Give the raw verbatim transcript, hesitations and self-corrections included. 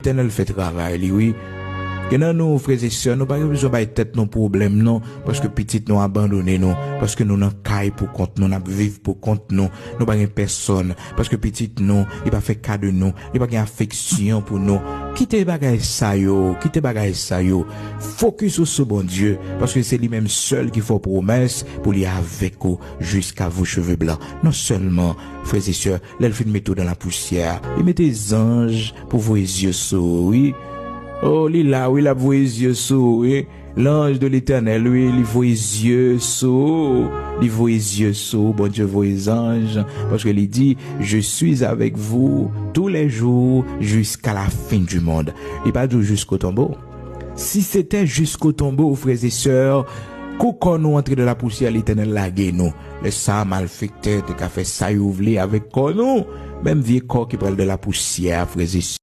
Letènèl fè travay li, wi. Gen nan nou, frè e sè, nou pa gen bezwen bay tèt nou pwoblèm, non, paske pitit nou abandone nou, paske nou nan kay pou kont nou, n ap viv pou kont nou, nou pa gen pèsonn, paske pitit nou, li pa fè ka de nou, li pa gen afeksyon pou nou. Kite bagay sa yo, kite bagay sa yo. Fokis ou sou Bondye, paske se li menm sèl ki fè w pwomès pou li avèk ou jusqu'à vos cheveux blancs. Non sèlman, frè e sè, lè l fin mete w nan lapousyè, li mete zanj pou voye zye sou ou, wi. Oh, li la, wi, l ap voye zye sou ou, wi. L'ange de l'Éternel, wi, li voye zye sou ou. Li voye zye sou ou, Bondye voye zanj, paske li di, je suis avec vous tous les jours jusqu'à la fin du monde. Li pa di w jusqu'au tombeau. Si se te jusqu'au tombeau, frè e sè, kou kò nou antre nan lapousyè, Letènèl lage nou. Lè sa a, malfektè te ka fè sa yo vle avèk kò nou. Menm vye kò ki pral nan lapousyè a, frè e sè.